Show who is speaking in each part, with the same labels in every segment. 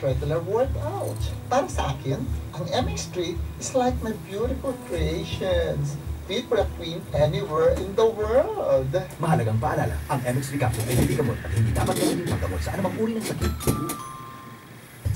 Speaker 1: regular workout. Para sa akin, ang MX3 is like my beautiful creations. Fit for a queen anywhere in the world.
Speaker 2: Mahalagang paalala, ang MX3 capsule ay hindi gamot at hindi dapat gamitin panggamot sa anumang uri ng sakit.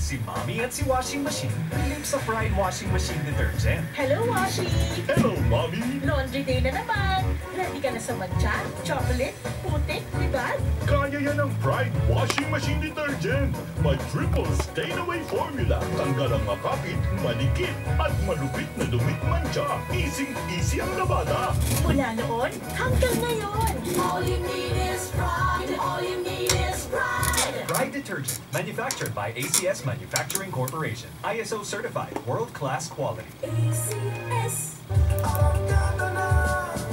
Speaker 3: Si Mommy at si Washing Machine bilib sa Pride Washing Machine Detergent.
Speaker 4: Hello, Washi!
Speaker 5: Hello, Mommy!
Speaker 4: Laundry day na naman! Ready ka na sa mantsa, chocolate, putik, libag?
Speaker 5: Kaya yan ang Pride Washing Machine Detergent. May triple stain-away formula. Tanggal ang makapit, malikit, at malupit na dumi't mantsa. Easy-easy ang labada.
Speaker 4: Mula noon hanggang ngayon!
Speaker 6: All you need is Pride. All you need is Pride.
Speaker 3: Pride Detergent, manufactured by ACS Manufacturing Corporation. ISO certified, world-class quality.
Speaker 6: ACS.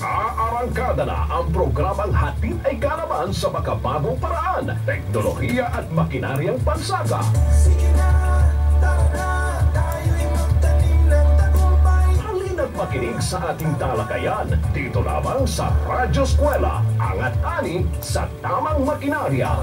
Speaker 7: Aarangkada na ang programang hatid ay kaalaman sa makabagong paraan, teknolohiya at makinaryang pansaka.
Speaker 8: Sige na, tara na, tayo'y magtanim ng tagumpay.
Speaker 7: Halina't makinig sa ating talakayan dito lamang sa Radyo Eskwela, angat ani sa tamang makinarya.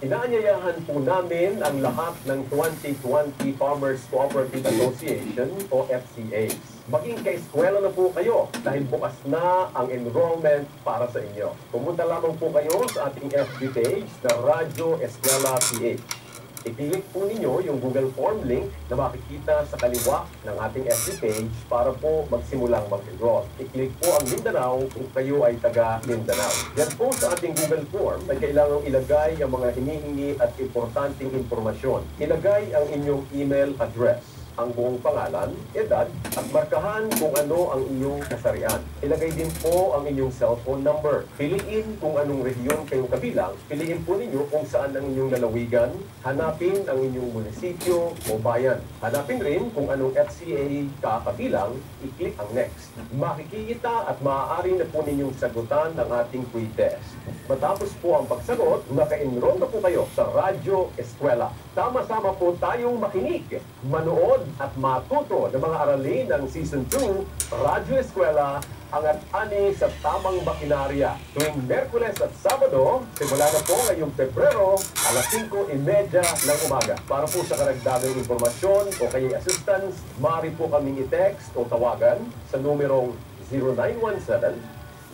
Speaker 9: Inaanyayahan po namin ang lahat ng 2020 Farmers Cooperative Association o FCAs. Maging kaeskwela na po kayo dahil bukas na ang enrollment para sa inyo. Pumunta lamang po kayo sa ating FB page na Radyo Eskwela PH. I-click po ninyo yung Google Form link na makikita sa kaliwa ng ating FB page para po magsimulang mag-enroll. I-click po ang Mindanao kung kayo ay taga Mindanao. Yan po sa ating Google Form ay kailangang ilagay ang mga hinihingi at importanteng impormasyon. Ilagay ang inyong email address, ang buong pangalan, edad, at markahan kung ano ang inyong kasarian. Ilagay din po ang inyong cellphone number. Piliin kung anong rehiyon kayo kabilang. Piliin po ninyo kung saan ang inyong lalawigan. Hanapin ang inyong munisipyo o bayan. Hanapin rin kung anong FCA ka kabilang. I-click ang next. Makikita at maaari na po ninyong sagutan ang ating pre-test. Matapos po ang pagsagot, naka-enroll na po kayo sa Radyo Eskwela. Sama-sama po tayong makinig, manood at matuto ng mga aralin ng Season 2, Radyo Eskwela, angat ani sa tamang makinarya. Tuwing Merkules at Sabado, simula na po ngayong Pebrero, alas 5:30 ng umaga. Para po sa karagdagang impormasyon o kaya'y assistance, maaari po kaming i-text o tawagan sa numerong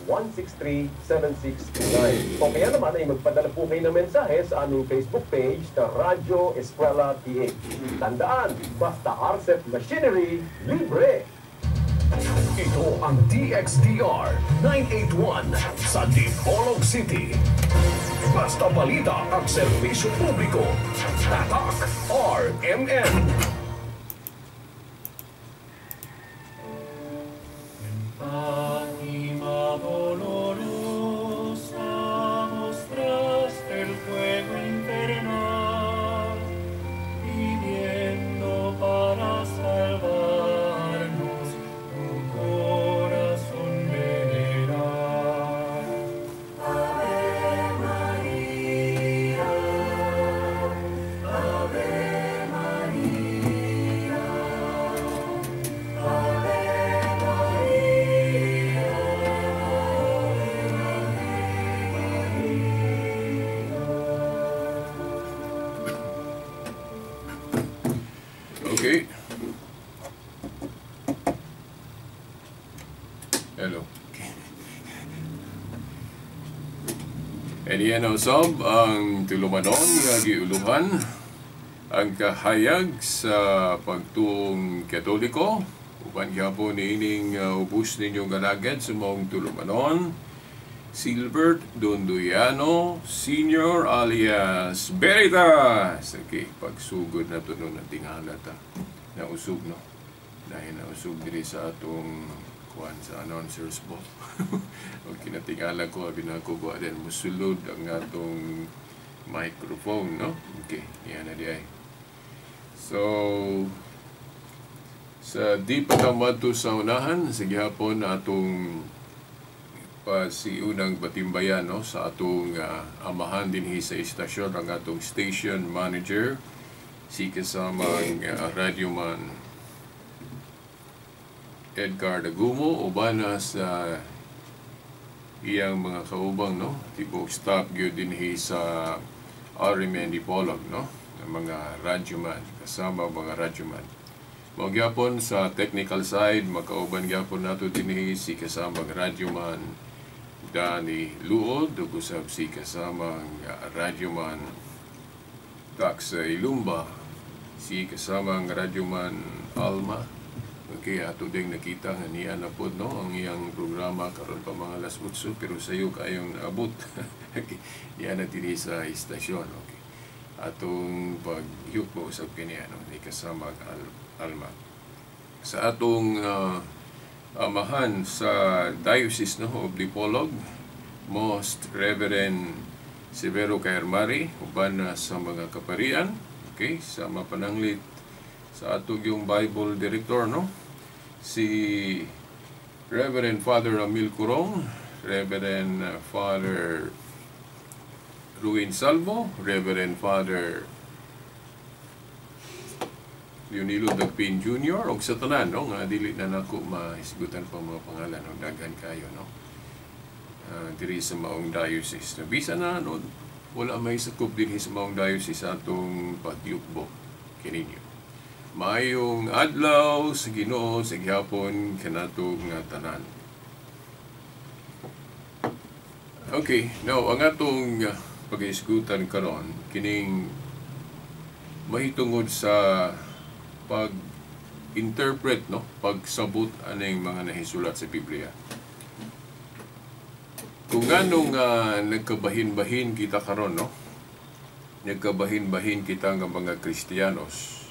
Speaker 9: 0917-163-7629. O kaya naman ay magpadala po kayo ng mensahe sa aming Facebook page na Radyo Eskwela PH. Tandaan, basta RCEP Machinery, libre!
Speaker 7: Ito ang DXDR 981 sa Dipolog City. Basta balita at serbisyo publiko. Tatak RMN.
Speaker 10: Fátima dolorosa, mostraste el fuego infernal, pidiendo para salvarnos tu corazón veneral.
Speaker 6: Ave María, Ave María, Ave María, Ave María.
Speaker 11: Okay. Hello. Eniyan usab ang tulumanon nga giuluhan ang kahayag sa pagtuong Katoliko uban gihapon niining ubos ninyong galagad sa maong tulumanon Silbert Dondoyano Senior alias Veritas. Okay, pagsugod na to nun ang tingala ta. Nausog no. Dahil nausog diri sa atong kuan sa announcer's booth. Okay, natingala ko abi na ko ba din musulod ang atong microphone no. Okay, yan na di ay. So sa di pa ta moadto sa unahan sa gihapon atong si unang batimbayan no sa atong amahan dinhi sa istasyon ang atong station manager si kasamang radyoman Edgar Dagumo uban na sa iyang mga kaubang no tibok staff gyud dinhi sa RMN Dipolog no. mga radyoman, kasama mga radyoman. Mao gyapon sa technical side, makauban gyapon nato dinhi si kasamang radyoman Danny Luod ug usab si kasamang radyoman Tax Ilumba, si kasamang radyoman Alma. Okay, ato ding nakita nga niya na pod, no, ang iyang programa karon pa mga alas 8, pero sayo kayong naabot. Okay, niya na dinhi sa istasyon. Okay. Atong pagyuk ba usab kaniya, no, ni kasamang Alma. Sa atong amahan sa Diocese, no, of Dipolog, Most Reverend Severo Caermari, uban na sa mga kaparian, okay, sa mapananglit sa atong yung Bible Director, no, si Reverend Father Ramil Curong, Reverend Father Ruin Salvo, Reverend Father Leonilo Dagpin Jr. og sa tanan, no, nga dili na nako mahisgutan pa mga pangalan, no, daghan kayo, no, diri sa maong diocese. No, bisan na, no, wala may sakop dinhi sa maong diocese atong pagyukbo kininyo. Maayong adlaw sa Ginoo sa gihapon kanato nga tanan. Okay, now ang atong pag-isgutan karon kining mahitungod sa pag-interpret, no, pagsabot aning mga nahisulat sa Biblia. Kung anong nagkabahin-bahin kita karon, no, nagkabahin-bahin kita nga mga Kristiyanos.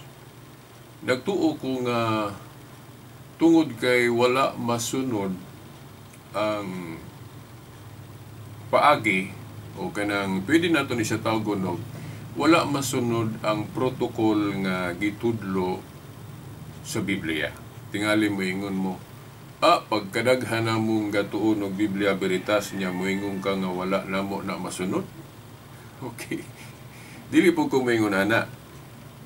Speaker 11: Nagtuo ko nga tungod kay wala masunod ang paagi o kanang pwede nato ni siya tawgon og wala masunod ang protocol nga gitudlo sa Biblia. Tingali moingon mo, pagkadaghan na mong gatuon og Biblia Veritas niya, moingon ka nga wala namo na masunod. Okay. Dili po ko moingon ana.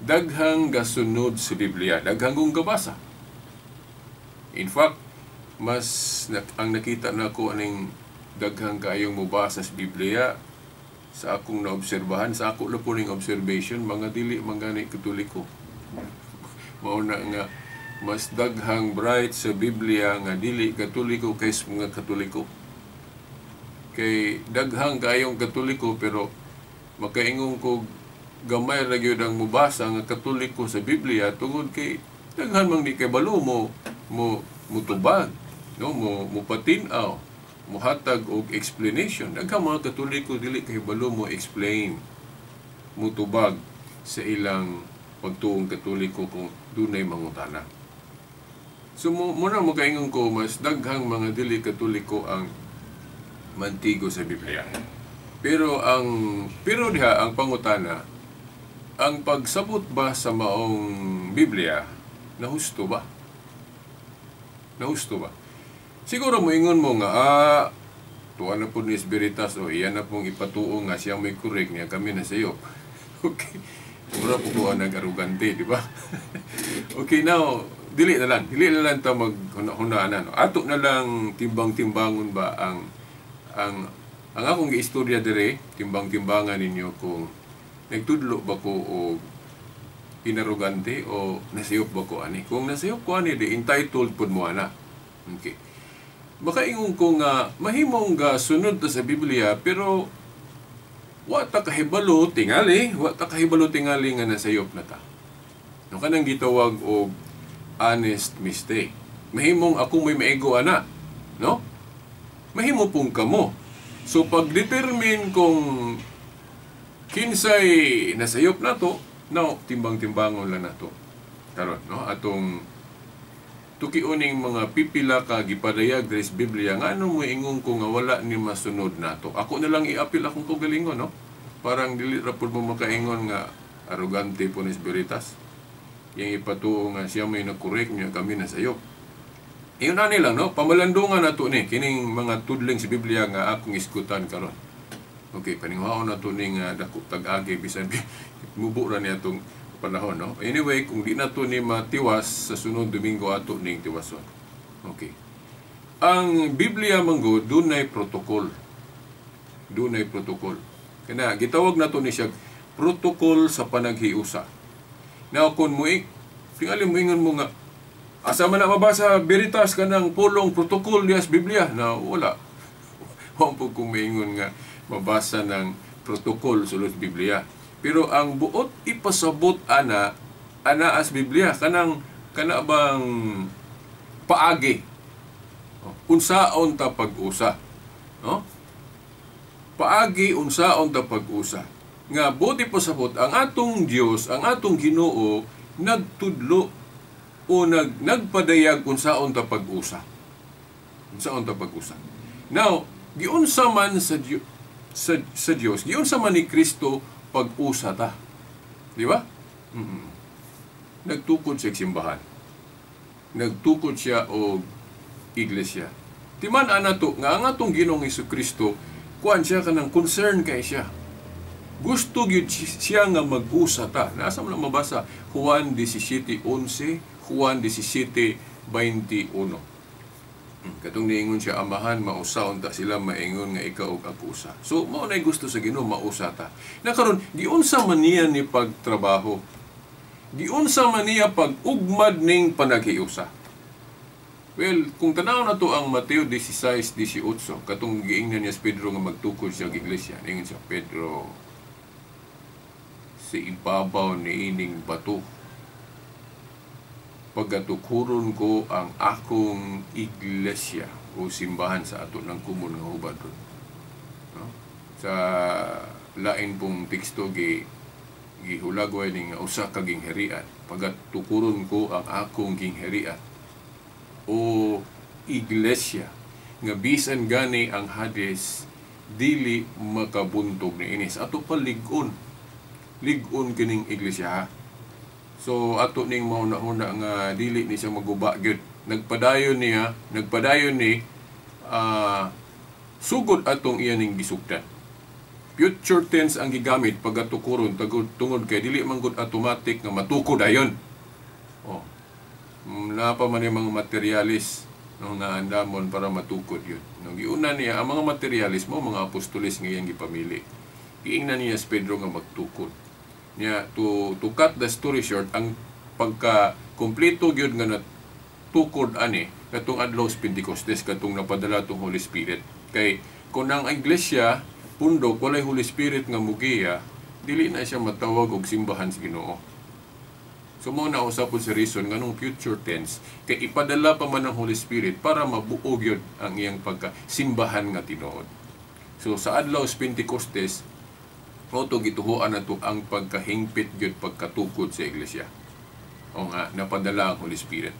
Speaker 11: Daghang gasunod sa Biblia, daghang kong gabasa. In fact, mas ang nakita nako aning daghang kayong mobasa sa Biblia sa akong naobserbahan, sa ako lang po ning observation, mga dili man gani Katoliko. Mao na nga mas daghang bright sa Biblia nga dili Katoliko kaysa mga Katoliko. Kay daghang kayong Katoliko pero makaingon ko gamay ra gyud ang mobasa nga Katoliko sa Biblia tungod kay daghan mang di kay balo mo mo mutubag, no, mo mupatin-aw, muhatag og explanation. Daghan mga Katoliko dili kay balo mo explain, mutubag sa ilang pagtuong Katoliko kung dunay mangutana. So mo na mokaingon ko mas daghang mga dili Katoliko ang mantigo sa Biblia. Pero diha ang pangutana, ang pagsabot ba sa maong Biblia nahusto ba? Nahusto ba? Siguro moingon mo nga tuwa na po ni Veritas o iyan na pong ipatuo nga siya may correct niya kami na sayo. Okay. Mura po ko nag-arugante, di ba? Okay, now dili na lang ta maghuna-hunaan, no? Ato na lang timbang-timbangon ba ang akong giistorya dire, timbang-timbangan ninyo kung nagtudlo ba ko o inarogante o nasayop ba ko ani. Kung nasayop ko ani, di entitled pod mo ana. Okay. Makaingon ko nga mahimong ga sunod ta sa Biblia pero wa ta kahibalo tingali, nga nasayop na ta. No, kanang gitawag og honest mistake. Mahimong ako may maego ana, no? Mahimo pong kamo. So pag-determine kung kinsay nasayop na to, no, timbang-timbangon lang na to. Karon, no, atong tukiuning mga pipila ka gipadayag diri sa Biblia ngano mo ingon ko nga wala ni masunod nato. Ako na lang iapil akong kaugalingon, no? Parang dili ra pud mo makaingon nga arugante po ni Veritas. Yang ipatuo nga siya may na-correct niya kami na sayop. Iyon na lang, no? Pamalandungan nato ni kining mga tudling sa Biblia nga akong iskutan karon. Okay, paningwaon nato ning dako tag-agi bisan mubo ra ni atong panahon, no? Anyway, kung di nato ni matiwas sa sunod Domingo ato ning tiwason. Okay. Ang Biblia manggod dunay protocol. Dunay protocol. Kana gitawag nato ni siya Protocol sa panaghiusa. Now, kung mo, tingali mo ingon mo nga, asa man na mabasa Veritas kanang pulong protocol diya sa Biblia? Na wala. Huwag po kung maingon nga mabasa ng protocol sulod Biblia. Pero ang buot ipasabot ana ana as Biblia kanang kana bang paagi. Unsaon ta pag-usa, no? Paagi unsaon ta pag-usa. Nga buot ipasabot ang atong Dios, ang atong Ginoo nagtudlo o nagpadayag unsaon ta pag-usa. Unsaon ta pag-usa. Now, giunsa man sa Dios, giunsa man ni Kristo pag-usa ta. Di ba? Mm-hmm. Nagtukod siya simbahan. Nagtukod siya og iglesia. Timan ana to nga ang atong Ginoong Hesukristo, kuan siya kanang concern kay siya. Gusto gyud siya nga mag-usa ta. Nasa man mabasa Juan 17:11, Juan 17:21. Katong niingon siya, Amahan, mausaon ta sila, maingon nga ikaw og ako usa. So, mao nay gusto sa Ginoo, mausa ta. Na karon, giunsa man niya ni pagtrabaho. Giunsa man niya pag-ugmad ning panaghiusa. Well, kung tanaw na to ang Mateo 16:18, katong giingnan niya si Pedro nga magtukod siya og iglesia. Niingon siya, Pedro, sa ibabaw ni ining bato, pagatukuron ko ang akong iglesia o simbahan sa ato ng kumon nga hubad ron. No? Sa lain pong teksto gihulagway ni nga usa ka gingharian, pagatukuron ko ang akong gingharian o iglesia nga bisan gani ang Hades dili makabuntog ni inis. Ato pa lig-on kining iglesia, ha? So ato ning mauna-una nga dili ni siya maguba gyud. Nagpadayon ni sugod atong iya ning gisugdan. Future tense ang gigamit pagatukuron tungod kay dili man gud automatic nga matukod ayon. Oh. Napa man yung mga materialis no nga andamon para matukod yun. No, giuna niya ang mga materialis mo mga apostoles nga iyang gipamili. Giingnan niya si Pedro nga magtukod. Niya to cut the story short, ang pagka kumpleto gyud nga natukod ani katong adlaw sa Pentecostes, katong napadala tong Holy Spirit. Kay kun ang iglesia pundok walay Holy Spirit nga mugiya, dili na siya matawag og simbahan sa Ginoo. So mo na usapon sa reason nganong future tense kay ipadala pa man ang Holy Spirit para mabuo gyud ang iyang pagka simbahan nga tinuod. So sa adlaw sa Pentecostes mao to gituhoan nato ang pagkahingpit gyud pagkatukod sa iglesia. O nga napadala ang Holy Spirit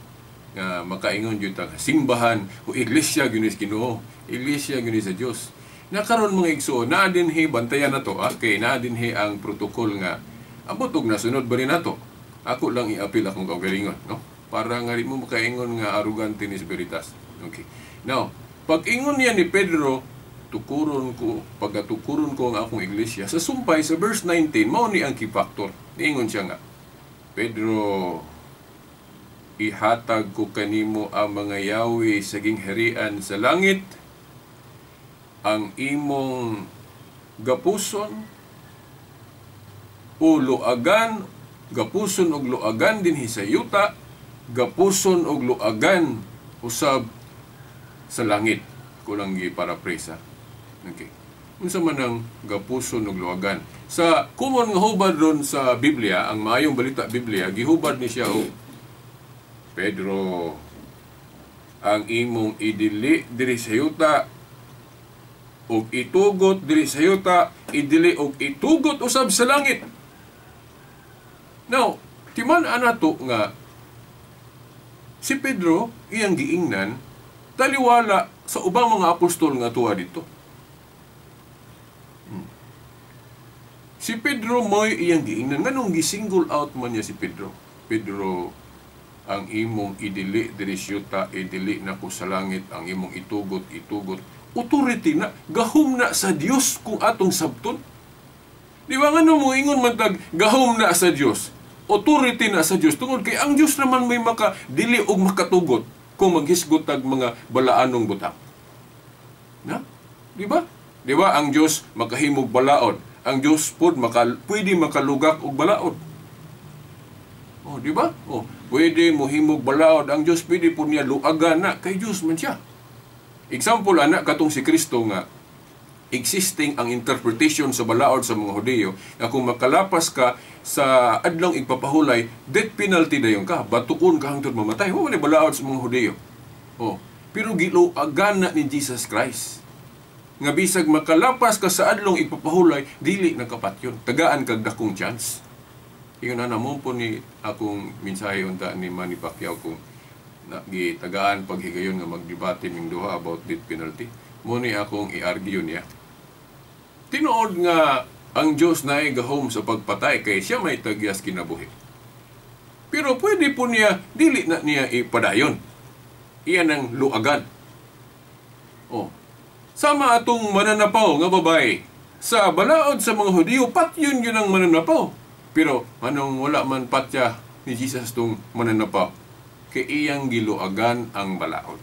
Speaker 11: nga makaingon gyud ang simbahan o iglesia gyud ni Ginoo, iglesia gyud ni sa Dios. Na karon mga igsoon, naa dinhi bantayan nato, kay naa dinhi ang protocol nga abot og nasunod ba ni nato. Ako lang iapil akong kaugalingon, no? Para nga di mo makaingon nga arugante ni Veritas. Okay. Now, pag ingon niya ni Pedro, tukuron ko, pagkatukuron ko ang akong iglesia. Sa sumpay, sa verse 19, mao ni ang key factor. Niingon siya nga, Pedro, ihatag ko kanimo ang mga yawi sa gingharian sa langit, ang imong gapuson o luagan, gapuson og luagan dinhi sa yuta, gapuson og luagan usab sa langit. Kulang gi-paraphrase. Okay. Unsa man ang gapuson og luagan? Sa common nga hubad ron sa Biblia, ang maayong balita Biblia, gihubad ni siya og Pedro, ang imong idili diri sa yuta og itugot diri sa yuta, idili og itugot usab sa langit. Now, timan ana to nga si Pedro iyang giingnan taliwala sa ubang mga apostol nga tuwa dito. Si Pedro mo'y iyang giingnan. Nganong gisingle out man niya si Pedro? Pedro, ang imong idili diri sa yuta, idili nako sa langit, ang imong itugot, itugot. Authority na, gahom na sa Dios kung atong sabton. Di ba nga mo ingon man tag gahom na sa Dios, authority na sa Dios, tungod kay ang Dios naman may makadili og makatugot kung maghisgot tag mga balaanong butang. Na? Di ba? Di ba ang Dios makahimog balaod? Ang Dios pod pwede makalugak og balaod. Oh, di ba? Oh, pwede mohimog balaod ang Dios, pwede pod niya luagan na kay Dios man siya. Example ana katong si Kristo nga existing ang interpretation sa balaod sa mga Hudiyo nga kung makalapas ka sa adlong igpapahulay, death penalty dayon ka, batuon ka hangtod mamatay. Wa man balaod sa mga Hudiyo. Oh, pero giluagan na ni Jesus Christ nga bisag makalapas ka sa adlong igpapahulay, dili nakapatyon. Tagaan kag dakong chance. Ingon na mo po ni akong mensahe unta ni Manny Pacquiao kung gitagaan paghigayon nga magdebate ming duha about death penalty. Mo ni akong i-argue niya. Tinuod nga ang Dios naay gahom sa pagpatay kay siya may tagyas kinabuhi. Pero pwede po niya dili na niya ipadayon. Iyan ang luagan. Oh. Sama atong mananapaw nga babae. Sa balaod sa mga Hudiyo, patyon yun ang mananapaw. Pero anong wala man patya ni Jesus tong mananapaw? Kay iyang giluagan ang balaod.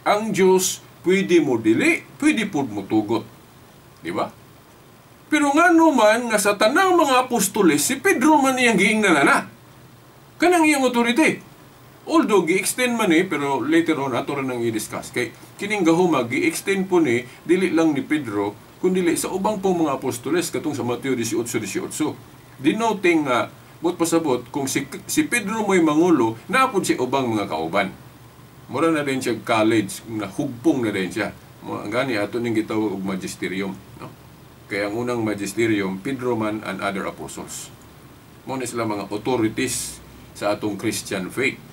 Speaker 11: Ang Diyos pwede mo dili, pwede pud mo tugot. Di ba? Pero ngano man nga sa tanang mga apostoles, si Pedro man iyang giingnan na. Kanang iyang authority. Although gi-extend man ni, pero later on ato ra nang i-discuss. Kay kining gahuma gi-extend po ni dili lang ni Pedro kundi sa ubang pong mga apostoles katong sa Mateo 18:18. Denoting nga but pasabot kung si Pedro mo'y mangulo, naapod si ubang mga kauban. Mura na din siya college, nahugpong na din siya. Gani ato ning gitawag og magisterium, no? Kaya ang unang magisterium, Pedro man and other apostles. Mo ni sila mga authorities sa atong Christian faith.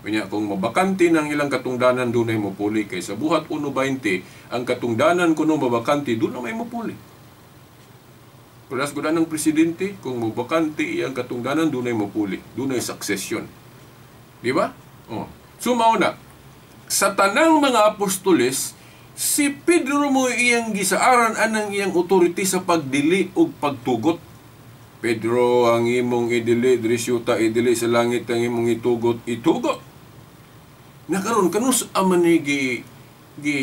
Speaker 11: Unya kung mabakante ng ilang katungdanan dunay mopuli kay sa buhat 1:20 ang katungdanan kuno mabakante dunay may mopuli. Pulas gud ang presidente kung mabakante iyang katungdanan dunay mopuli, dunay succession. Di ba? Oh. So mao na sa tanang mga apostoles si Pedro mo iyang gisaaran anang iyang authority sa pagdili ug pagtugot. Pedro, ang imong idili diri syuta, idili sa langit, ang imong itugot, itugot. Nakaron kanus aman ni gi gi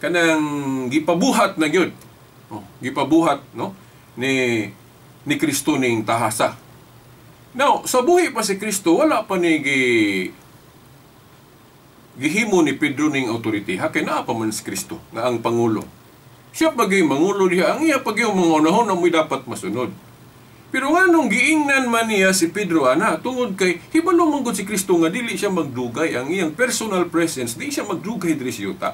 Speaker 11: kanang gipabuhat na gyud. Oh, gipabuhat no ni Kristo ning tahasa. Now, sa buhi pa si Kristo wala pa ni gihimo ni Pedro ning authority. Ha kay naa pa man si Kristo nga ang pangulo. Siya pagay mangulo diha, ang iya pagay mga unahon na mo'y dapat masunod. Pero nganong giingnan man niya si Pedro ana tungod kay hibalo man gud si Kristo nga dili siya magdugay ang iyang personal presence, di siya magdugay diri sa yuta.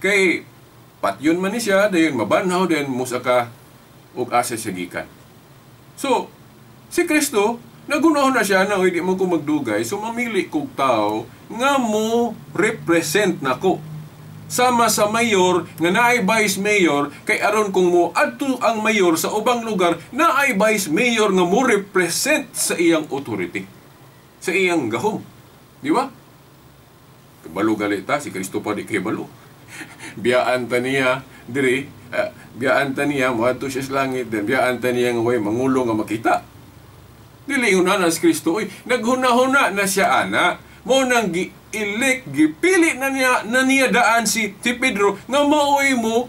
Speaker 11: Kay patyon man ni siya, dayon mabanhaw, dayon musa ka og asa siya gikan. So, si Kristo nagunahon na siya na hindi mo ko magdugay, so mamili kog tao nga mo represent nako. Sama sa mayor nga naay vice mayor kay aron kung mo adto ang mayor sa ubang lugar naay vice mayor nga mo represent sa iyang authority, sa iyang gahom. Di ba? Kabalo gali ta si Kristo pa di kay balo. Biyaan ta niya diri, biyaan ta niya moadto siya sa langit, then biyaan ta niya nga way mangulo nga makita. Dili una na si Kristo, oy, naghuna-huna na siya ana. Mo nang gi-elect, gipili na niya daan si Pedro nga maoy mo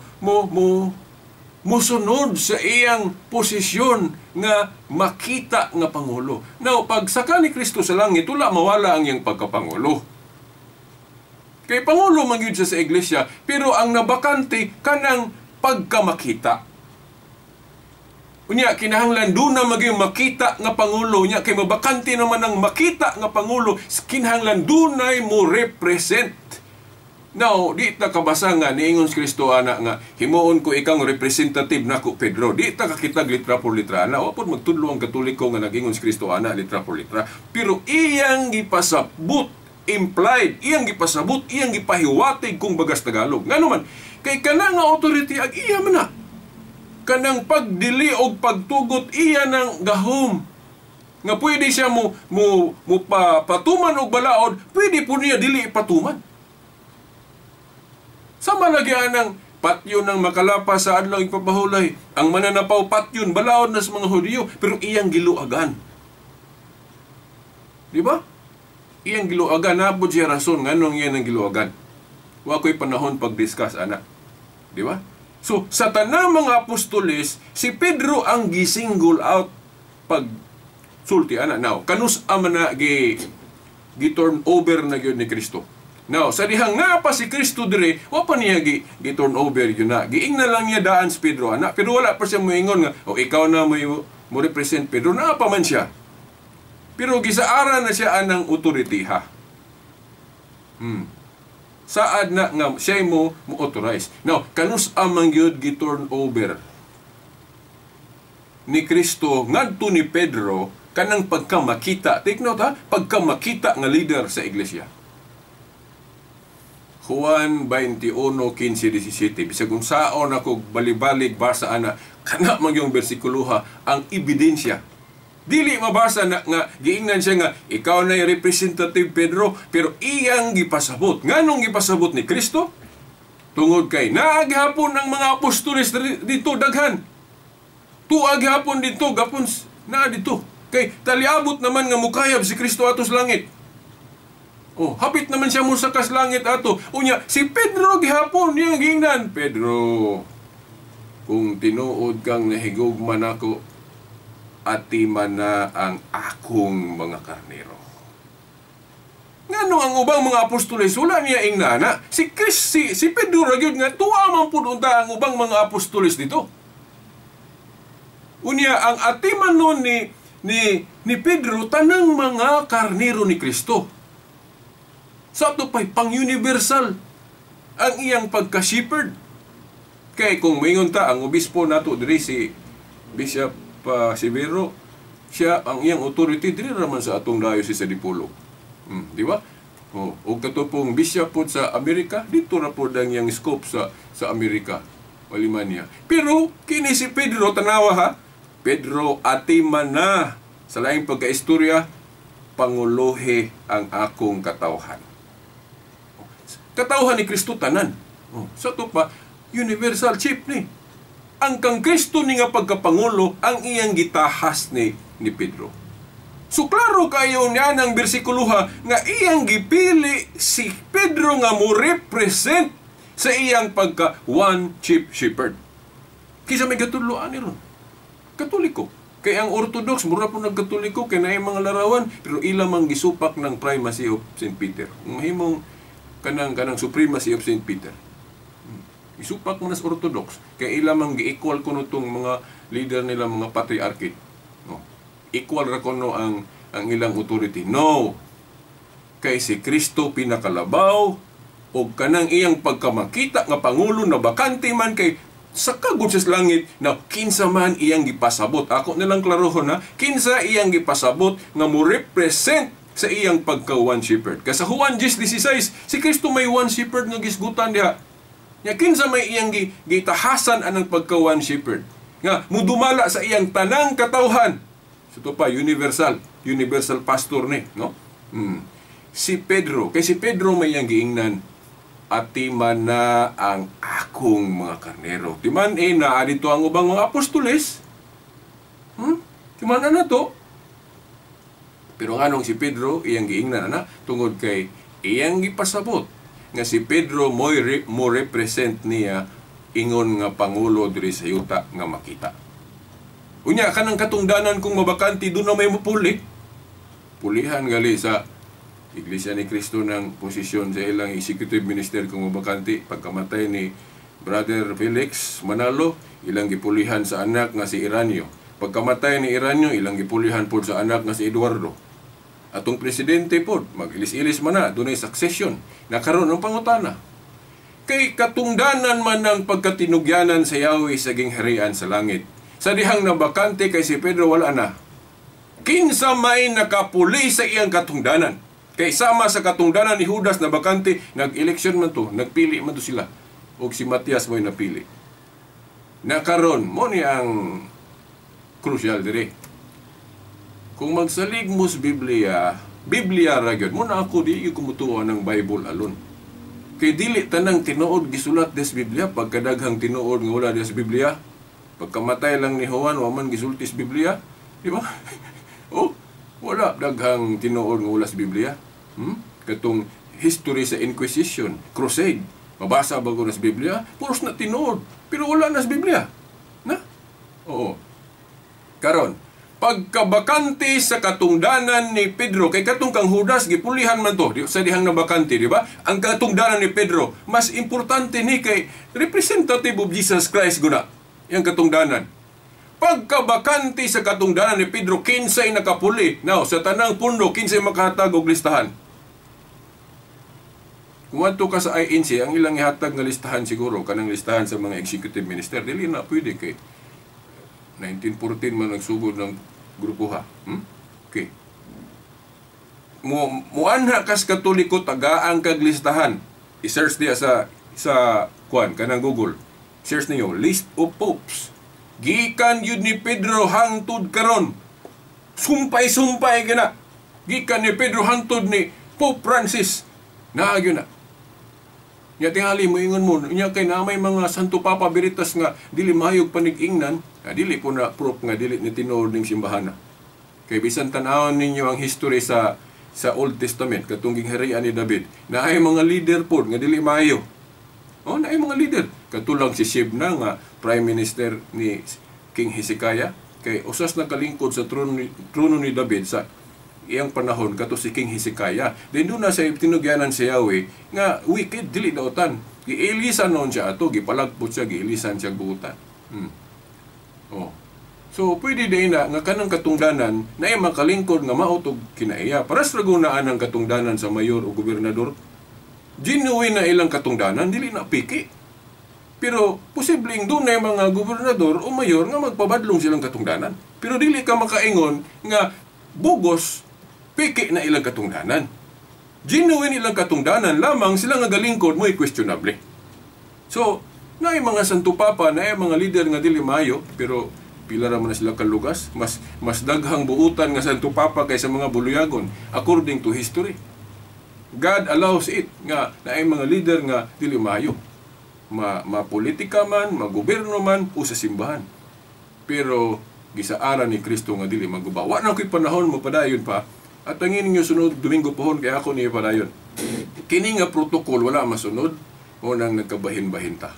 Speaker 11: musunod sa iyang posisyon nga makita nga pangulo. Now, pag saka ni Kristo sa langit, wala mawala ang iyang pagkapangulo. Kay pangulo man gyud siya sa iglesia, pero ang nabakante kanang pagkamakita. Unya, kinahanglan doon na maging makita nga pangulo. Unya, kay mabakante naman ang makita nga pangulo, kinahanglan doon ay mo represent. Now, di ta kabasa nga niingon si Kristo ana nga himuon ko ikang representative nako Pedro. Di ta kakitag litra por litra ana. Wa pod magtudlo ang Katoliko nga nagingon si Kristo ana litra por litra. Pero iyang gipasabot, implied, iyang gipasabot, iyang gipahiwatig kung bagas Tagalog. Ngano man, kay kana nga authority ag iya man na. Kanang pagdili og pagtugot iya ng gahom nga pwede siya mo patuman og balaod, pwede po niya dili ipatuman. Sama lagi anang patyon ng makalapas sa adlaw ipapahulay. Ang mananapaw patyon balaod na sa mga Hudiyo, pero iyang giluagan. Di ba? Iyang giluagan, napod siya rason nganong iyan ang giluagan. Wa ko'y panahon pag-discuss ana. Di ba? So, sa tanang mga apostoles, si Pedro ang gisingle out pag sulti ana. Now, kanus man na gi gi turn over na gyud ni Kristo? Now, sa dihang nga pa si Kristo dire, wa pa niya gi turn over yun na. Giingnan lang niya daan si Pedro ana, pero wala pa siya moingon nga, "Oh, ikaw na mo represent, Pedro." Naa pa man siya. Pero gisaara na siya anang authority ha. Saad na nga siya mo authorize. Now, kanus amang gyud gi turn over ni Kristo ngadto ni Pedro kanang pagkamakita? Take note ha, pagkamakita nga leader sa iglesia. Juan 21:15, 17. Bisag unsaon ako balibalig basa ana, kana man yung bersikulo ha, ang ebidensya. Dili mabasa na nga giingnan siya nga ikaw na yung representative, Pedro, pero iyang gipasabot. Nganong gipasabot ni Kristo? Tungod kay naa gihapon ang mga apostoles dito daghan. Tuwa gihapon dito, gapon naa dito. Kay taliabot naman nga mukayab si Kristo atos langit. Oh, hapit naman siya mo sa langit ato. Unya, si Pedro gihapon niyang giingnan, "Pedro, kung tinuod kang nahigugma nako, atiman na ang akong mga karnero." Ngano ang ubang mga apostoles wala niya ingnana? Si Chris, si Pedro ra gyud nga tuwa man pud unta ang ubang mga apostoles dito. Unya ang atiman nun ni Pedro tanang mga karnero ni Kristo. Sa ato pa'y pang-universal ang iyang pagka-shepherd. Kay kung maingon ta ang obispo nato diri, si Bishop Severo, siya ang iyang authority diri raman sa atong diocese sa Dipolog. Di ba? Oh, ug kato pong bishop pod sa Amerika, dito ra pod ang iyang scope sa Amerika, Alemania. Pero kini si Pedro, tanawa ha. "Pedro, atiman na sa laing pagkaistorya, panguluhi ang akong katawhan." Katawhan ni Kristo tanan. Oh, sa to pa universal chief ni. Ang kang Kristo ni nga pagkapangulo ang iyang gitahas ni Pedro. So klaro kayo niya ng bersikulo ha, nga iyang gipili si Pedro nga mo represent sa iyang pagka one chief shepherd. Kisa may katudloan ni ron? Katoliko. Kay ang Orthodox, mura po nagkatoliko, kay naay mga larawan, pero ila mang gisupak ng primacy of St. Peter. Mahimong kanang supremacy of St. Peter. Isupak mo na sa Orthodox, kay ila mang gi-equal kuno tong mga leader nila, mga patriarchate. No. Equal ra kuno ang ilang authority. No. Kay si Kristo pinakalabaw og kanang iyang pagkamakita nga pangulo na bakante man kay sa kagod sa langit na kinsa man iyang gipasabot. Ako nilang klarohon ha, kinsa iyang gipasabot nga mo represent sa iyang pagka one shepherd. Kasi sa Juan 10:16, si Kristo may one shepherd nga gisgutan diha. Nya kinsa may iyang gitahasan anang pagka one shepherd nga mudumala sa iyang tanang katawhan? So ito pa, universal, universal pastor ni, no? Si Pedro, kay si Pedro may iyang giingnan, "Atiman na ang akong mga karnero." Timan eh, naa dito ang ubang mga apostoles. Timan na to. Pero nganong si Pedro iyang giingnan ana? Tungod kay iyang gipasabot nga si Pedro mo represent niya ingon nga pangulo diri sa yuta nga makita. Unya kanang katungdanan kung mabakante, doon na may mapuli. Pulihan gali sa Iglesia ni Cristo ng posisyon sa ilang executive minister kung mabakante. Pagkamatay ni Brother Felix Manalo, ilang gipulihan sa anak nga si Iranio. Pagkamatay ni Iranio, ilang gipulihan pod sa anak nga si Eduardo. Atong presidente pod, mag-ilis-ilis man na, dunay succession. Nakaroon ang pangutana. Kay katungdanan man ng pagkatinugyanan sa Yahweh sa gingharian sa langit. Sa dihang nabakante kay si Pedro wala na, kinsa may nakapuli sa iyang katungdanan? Kay sama sa katungdanan ni Judas na bakante, nag-eleksyon man to, nagpili man to sila. Og si Matias mo'y napili. Nakaron, mo ni ang crucial dire. Kung magsalig mo sa Biblia, Biblia ra gyud. Mo na ako di gyud kumutuo ng Bible alone. Kay dili tanang tinuod gisulat des Biblia, pagkadaghang tinuod nga wala des Biblia. Pagkamatay lang ni Juan, wa man gisulti sa Biblia, di ba? Oh, wala daghang tinuod nga wala sa Biblia. Katong history sa Inquisition, Crusade. Mabasa bago na sa Biblia, puros na tinuod, pero wala na sa Biblia. Na? Oo. Karon, pagkabakante sa katungdanan ni Pedro, kay katong kang Judas gipulihan man to, di, sa dihang nabakante, di ba? Ang katungdanan ni Pedro, mas importante ni kay representative of Jesus Christ guna, yang katungdanan. Pagkabakante sa katungdanan ni Pedro, kinsay nakapuli. Now, sa tanang pundo, kinsay makahatag og listahan. Kung adto ka sa INC, ang ilang ihatag nga listahan siguro, kanang listahan sa mga executive minister, dili na pwede kay 1914 man nagsugod ng grupo ha. Okay. Muanha kas Katoliko tagaan kag listahan. I-search diya sa kuan kanang Google. Search niyo list of popes. Gikan yun ni Pedro hangtod karon. Sumpay-sumpay gina. Gikan ni Pedro hangtod ni Pope Francis. Naa gyud na. Nya tingali mo ingon mo, nya kay na may mga Santo Papa Veritas nga dili mahayog panig-ingnan, dili po na proof nga dili ni tinuod ning simbahana. Kay bisan tan-awon ninyo ang history sa Old Testament katong gingharian ni David, naay mga leader pod nga dili maayo. Oh, naay mga leader. Katulang si Shebna nga prime minister ni King Hezekiah, kay usas nakalingkod sa trono ni David sa iyang panahon kato si King Hezekiah. Then doon na sa tinugyanan si Yahweh nga wicked dili dautan. Giilisan noon siya ato, gipalagpot siya, giilisan siya buutan. Oh. So pwede din na nga kanang katungdanan na ay makalingkod nga mautog kinaiya. Paras ragunaan ang katungdanan sa mayor o gobernador. Genuine na ilang katungdanan, dili na piki. Pero posibleng doon na mga gobernador o mayor nga magpabadlong silang katungdanan. Pero dili ka makaingon nga bugos piki na ilang katungdanan. Genuine ilang katungdanan lamang sila nga galingkod mo'y questionable. So, naay mga Santo Papa, naay mga leader nga dili maayo, pero pila ra man na sila kalugas, mas daghang buutan nga Santo Papa kaysa mga buluyagon according to history. God allows it nga naay mga leader nga dili maayo. Ma-politika man, magobyerno man o sa simbahan. Pero gisaaran ni Kristo nga dili maguba. Wa na ko'y panahon magpadayon pa. At ang ninyo sunod Domingo pohon kay ako ni padayon. Kini nga protocol wala masunod o nang nagkabahin-bahin ta.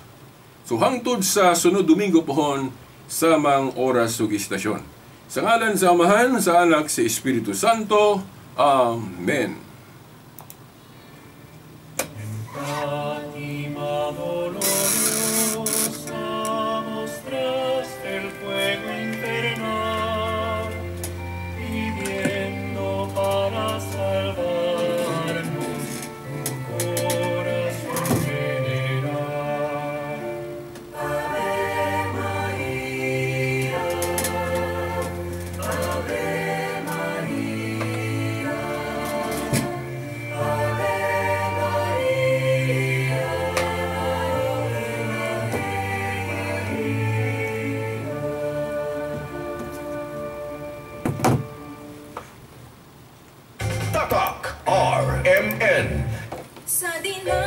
Speaker 11: So hangtod sa sunod Domingo pohon samang oras ug istasyon. Sa ngalan sa Amahan, sa Anak, sa Espiritu Santo. Amen.
Speaker 10: Fátima dolorosa, mostraste el fuego infernal, pidiendo para salvarnos un corazón general.
Speaker 6: Ave María, Ave María, Ave María, Ave María.
Speaker 7: Tatak RMN.
Speaker 6: Sa dinami